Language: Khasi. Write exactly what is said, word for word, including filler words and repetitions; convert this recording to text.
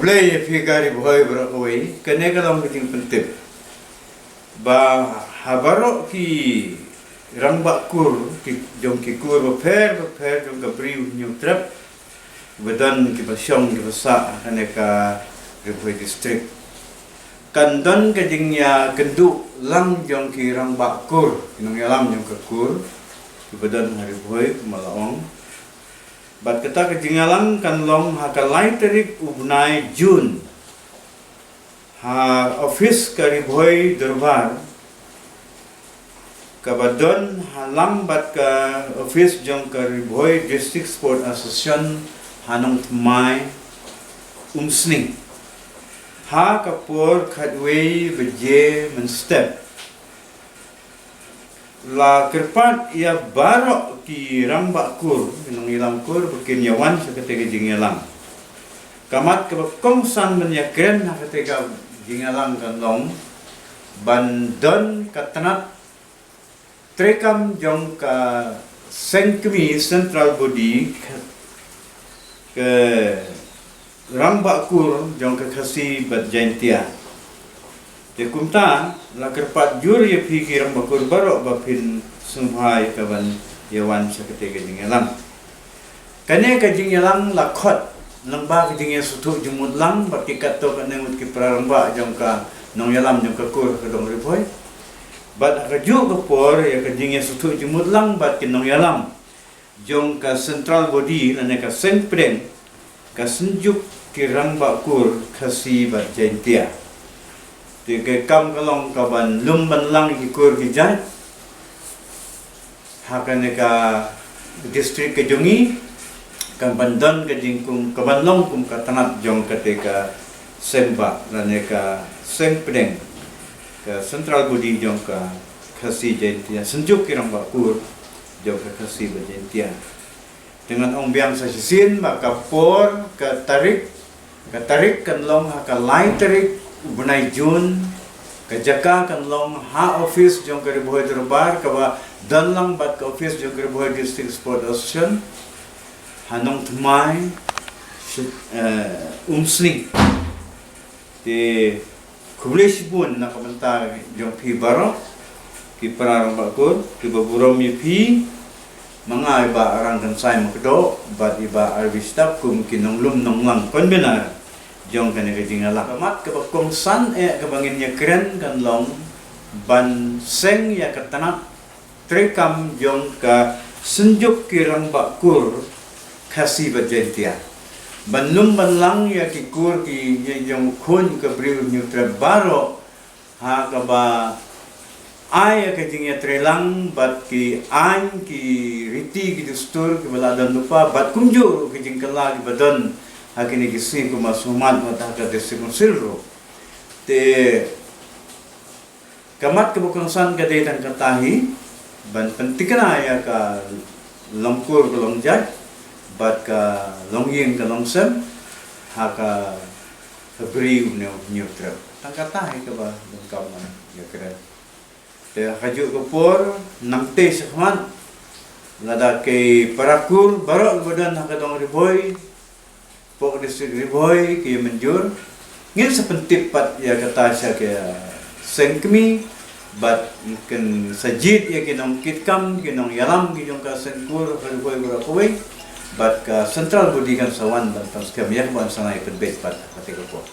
Khublei ïa phi ka Ri Bhoi baroh kawei, kane ka long ka jingpyntip ba ha baroh ki rangbah kur, ki jong ki kur bapher bapher jong ka Bri U Hynñiewtrep, ba don kiba shong kiba sah ha kane ka Ri Bhoi District, kan don ka jingïakynduh lang jong ki rangbah kur, ki nongïalam jong ka kur, kiba don ha Ri Bhoi kumba la ong. Bad kata ka jingïalang kan long ha ka lai tarik u bnai Jun, ha office ka Ri Bhoi Dorbar, kaba don ha lang bad ka office jong ka Ri Bhoi District Sport Association ha Nongthymmai, Umsning, ha ka por khatwei baje mynstep. La kyrpad ïa baroh ki rangbah kur, ki nongïalam kur, ba kin ïawan sha kata ka jingïalang. Ka mat kaba kongsan ban ïakren ha kata ka jingïalang kan long ban don ka tnat treikam jong ka seng kmie, central body, ka, ka rangbah kur jong ka Khasi bad Jaintia. Te kumta la kyrpad jur ïa phi ki rangbah kur baroh ba phin sngewbha ïa ka ban ïawan sha kata ka jingïalang. Kane ka jingïalang la khot lyngba ka jingïasngewthuh jingmut lang bad ki katto katne ngut ki para rangbah jong ka nongïalam jong ka kur ka dong Ri Bhoi. Bad ha kajuh ka por ïa ka jingïasngewthuh jingmut lang bad ki nongïalam jong ka central body lane ka seng pdeng ka Synjuk ki Rangbah Kur Khasi bad Jaintia. Te ka kam ka long ka ban lum ban lang ki kur ki jait ha kane ka district ka jong ngi, ka ban don ka jingkum, ka ban long kum ka tnat jong kata ka seng bah lane ka seng pdeng, ka central body jong ka Khasi Jaintia, Synjuk ki Rangbah Kur jong ka Khasi bad Jaintia. Te ngan ong biang sa shisien ba ka por, ka tarik, ka tarik kan long ha ka lai tarik u bnai Jun, ka jaka kan long ha office jong ka Ri Bhoi Dorbar kaba don lang bad ka office jong ka Ri Bhoi District Sport Association ha Nongthymmai, Shi-, eh, Umsning. Te khublei shibun na ka bynta jong phi baroh ki para rangbah kur, kiba burom ïa phi. Ma nga i Bah Arang Kynsai Makdoh bad i Bah Arvi Stap kum ki nonglum nonglang convener jong kane ka jingïalang. Ka mat kaba kongsan eh kaba ngin ïakren kan long ban seng ïa ka tnat treikam jong ka Synjuk ki Rangbah Kur Khasi bad Jaintia, ban lum ban lang ïa ki kur ki jong u khun ka Bri U Hynñiewtrep baroh, ha kaba ai ïa ka jingïatreilang bad ki aiñ, ki riti, ki dustur kiba la don lypa bad kumjuh ruh ki jingkylla kiba don ha kine ki sngi kumba sngewmat bad ha ka District Council ruh. Te ka mat kaba kongsan ka dei tang kata hi, ban pynthikna ïa ka long kur ka long jait bad ka long ïing ka long sem ha ka Bri U Hynñiewtrep. Tang kata hi kaba donkam ban ïakren. Te ha kajuh ka por, nangta shakhmat, lada ki para kur baroh kiba don ha ka dong Ri Bhoi, hapoh District Ri Bhoi ki mynjur, ngin sa pyntip pat ïa kata sha ka seng kmie bad kin sa jied ïa ki nongkitkam, ki nongïalam ki jong ka seng kur ka Ri Bhoi baroh kawei, bad ka central body kan sa wan ban pynskhem ïa kaba yn sa nang pynbeit pat ha kata ka por.